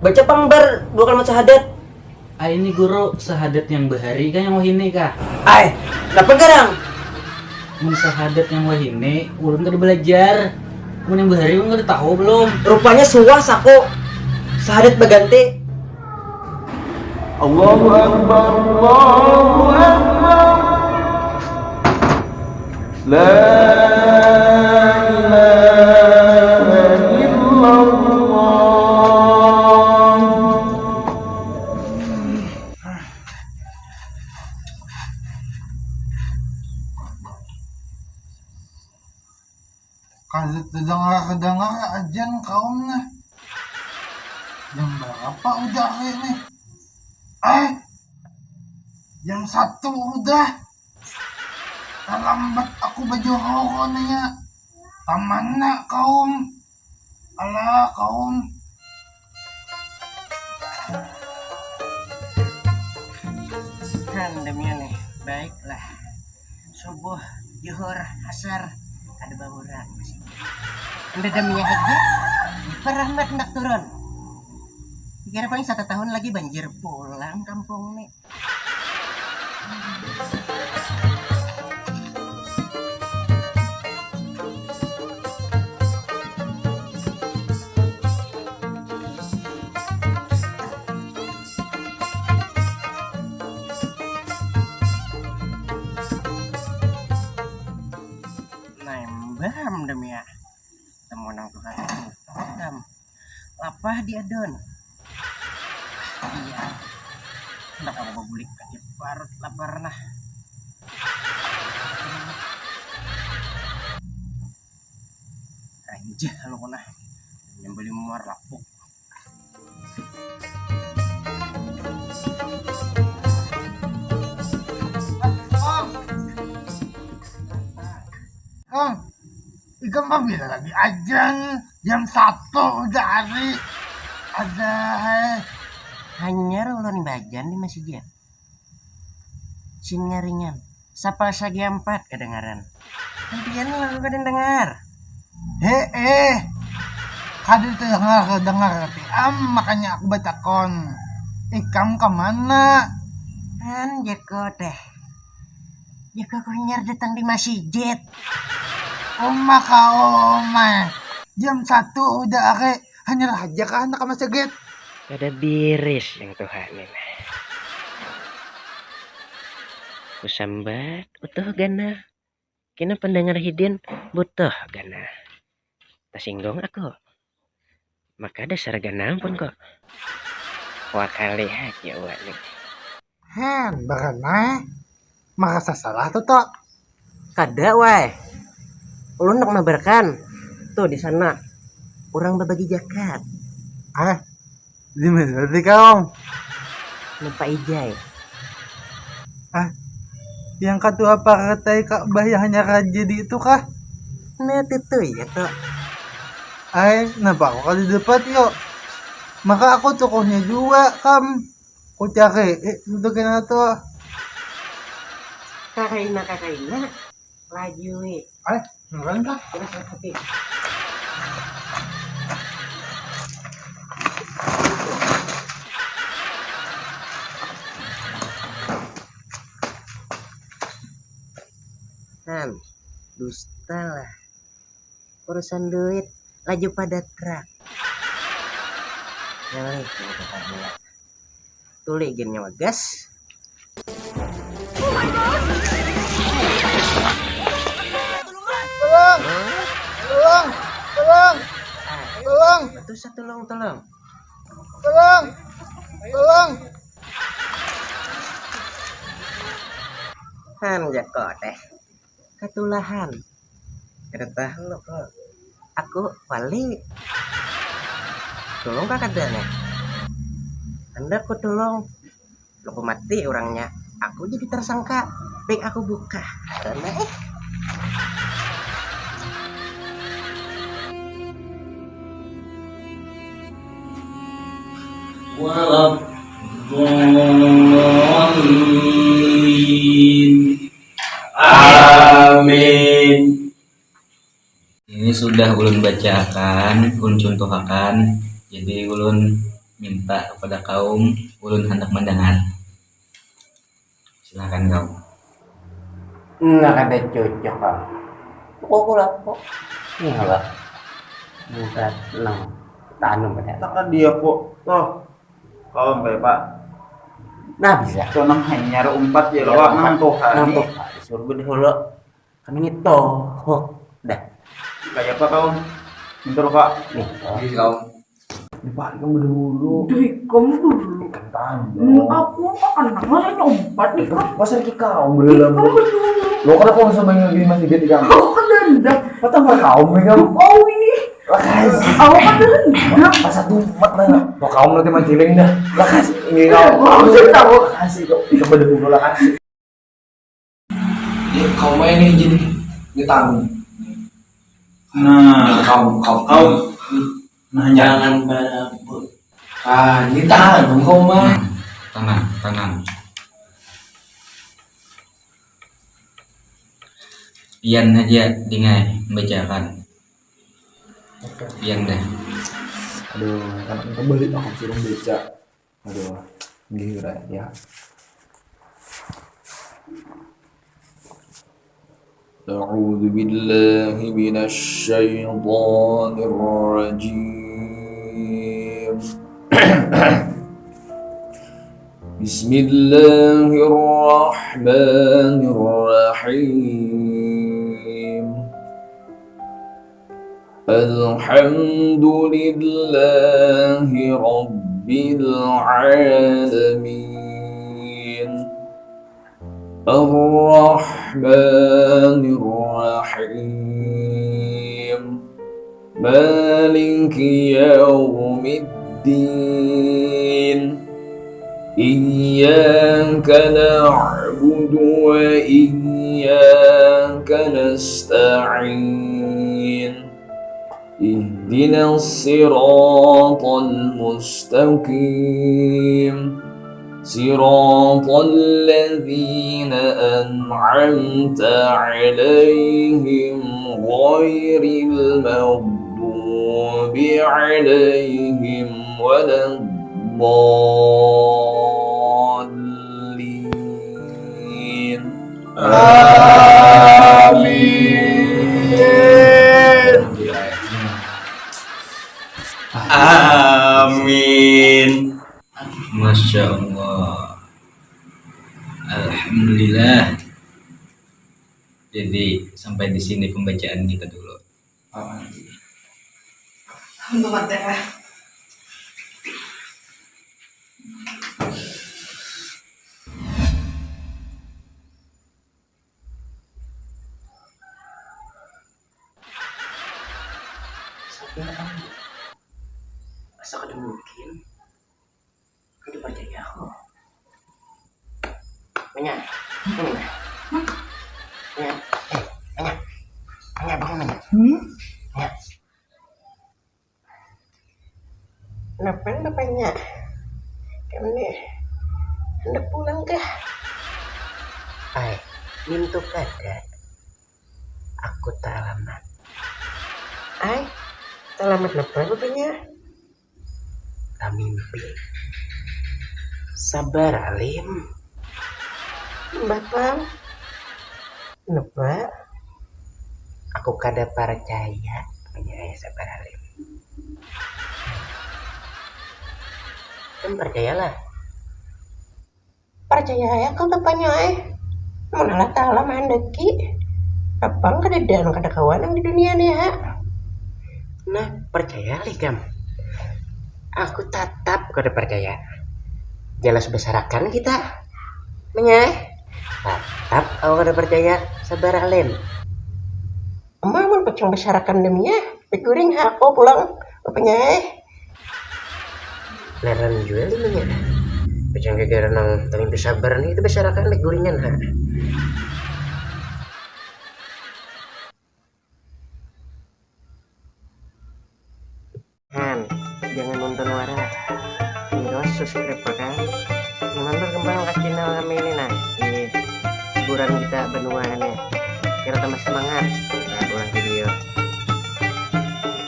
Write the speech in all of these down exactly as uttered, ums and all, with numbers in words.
Baca pang bar dua kalimat syahadat. Ai ini guru, syahadat yang bahari kah yang wahini kah? Ai, napa garang? Mun syahadat yang wahini, ulun kada belajar. Mun yang bahari ulun kada tahu belum. Rupanya suah saku. Syahadat baganti. Allahu Akbar, Allahu Akbar. La ilaha illallah. Kada terdengar-dengar ajan kaum nih. Jam berapa udah hari ini? Eh, jam satu udah. Terlambat aku bajuhur nanya. Tamana kaum? Alah kaum. Kan demi nih, baiklah. Subuh, juhur, asar, kada bahura masih. Unda demi haja, rahmat hendak turun. Pikir paling satu tahun lagi banjir pulang kampung nih. Naimbam demi ya. Temunang Tuhan. Lapah di adon. Iya. Hendak aku babulik aja parut lapar nah. Ranjah lalu kena. Nyambali muar lapuk. Kang, ikam pabila lagi ajan jam satu udah hari. Ada hai. Hanyar ulun bajan di masjid. Sim nyaringan. Sapa sagi ampat kadangaran. Hentian lalu kada dengar. He eh. Kada terdengar dengar tapi am makanya aku batakon. Ikam ke mana? Kan jeko teh. Jeko kunyar datang di masjid. Uma kau umai. Jam satu udah are hanyar haja kah anak ke masjid. Kada biris yang tuha ni nah. Kusambat utuh ganal. Kena pendengar hidin butuh ganal. Tasinggung aku. Maka dasar ganal pun kok. Wakali haja uwa ni. Hen, baranai. Marasa salah tu tok. Kada wai. Ulun nak mabarkan. Tuh di sana. Urang babagi jakat. Ah, di mana tadi kau? Lupa ijai. Ah, yang katua partai Ka'bah yang hanya raja di itu kah? Nah, itu ya tuh. Ai, napa aku kada dapat yo? Maka aku tokohnya juga kam. Ku cari eh, itu kena tuh. Kakaina kakaina lajui. Eh, nurun kah? Terus hati. Han, dusta lah. Urusan duit laju pada truk. Nyalih kita pula. Tuli gin nyawa gas. Tolong! Tolong! Tolong! Tolong! Betul sa tolong tolong. Tolong! Tolong! Han jako teh. Katulahan. Kada tahu aku. Aku wali. Tulung kah kada nih? Handak ku tulung. Luku mati urangnya. Aku jadi tersangka. Pik aku buka. Karena eh. Walau Amin. Ini sudah ulun bacakan, ulun contohakan. Jadi ulun Minta kepada kaum, ulun hendak mendengar. Silakan kaum. Nah, kada cocok kamu. Pukul aku lapo. Iya, Pak. Bukan nang tanam pada. Takkan dia kok. Toh. Kawan baik, Pak. Nah, bisa. Tuh nang hanyar umpat ya, iya, lawak umpat. Nang tuh, nang tuh. Pak, disuruh bedahulu. Kami ini tohok. Dah. Kayak apa, kawan? Minta lo, Pak. Nih. Ini, kawan. Ini, Pak, kamu dulu. Duh, kamu dulu. Kan tanya. Hmm, aku apa kena? Masa ini umpat nih, Kak? Masa ini kau belum? Kamu dulu. Lo kan aku langsung main lagi masih gitu, kamu. Aku kan dendam. Kau tambah kaum nih, kamu. Oh, ini. Lakas. Aku kan dendam. Masa tuh, Mat, lah. Mau kaum nanti mancing dah. Lakas. Ini kau. Mau sih tahu. Lakas, itu. Itu pada dulu, lakas. Ya, kau main ini jadi, ini tamu. Nah, kau, kau, kau. Nah, jangan barabut. Ah, ini tamu kau mah. Hmm, tenang, tenang. Pian aja, Dingai, membacakan. Oke. Pian dah. Aduh, kan kembali aku suruh baca. Aduh, gila ya. أعوذ بالله من الشيطان الرجيم. بسم الله الرحمن الرحيم. الحمد لله رب العالمين. الرحمن الرحيم. مالك يوم الدين. إياك نعبد وإياك نستعين. اهدنا الصراط المستقيم. صراط الذين أنعمت عليهم غير المغضوب عليهم ولا الضالين. آمين. Amin. Masya Allah. Alhamdulillah. Jadi, sampai di sini pembacaan kita dulu. Untuk materi. Sabar, Am. Asa kada mungkin. Kada percaya aku. Banyak. Banyak. Eh, banyak. Banyak bangun, banyak. Hmm? Banyak. Kenapa bapaknya? Kami hendak pulang kah? Ai, mintu kada. Aku talamat. Ai, talamat napa bapaknya? Tamimpi. Sabar, Alim. Bapak. Napa? Aku kada parcaya, punya ayah sabar alim. Kan parcayalah. Parcaya ayah kau tapanya eh. Mun Allah Ta'ala mahandaki, apang kadadaan kada kawa nang di dunia ni ha. Nah, parcaya lih kam. Aku tatap kada parcaya. Jelas basarakan kita. Manyai. Tatap aku kada parcaya, sabar alim. Uma mun pacang basarakan demi ya, piguring ha aku pulang, bapanyai. Laran jua limanya. Pacang gegara nang talimpi sabar nih, itu basarakan dek guringan ha. Han, jangan nonton wara. Tinggal subscribe kan. Nonton kembang ke channel kami ini nah. Di hiburan kita benua ini. Kira tambah semangat. Nah, bulan video.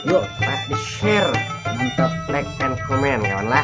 Yuk, Pak, di share. Mantap. Like and comment kawan lah.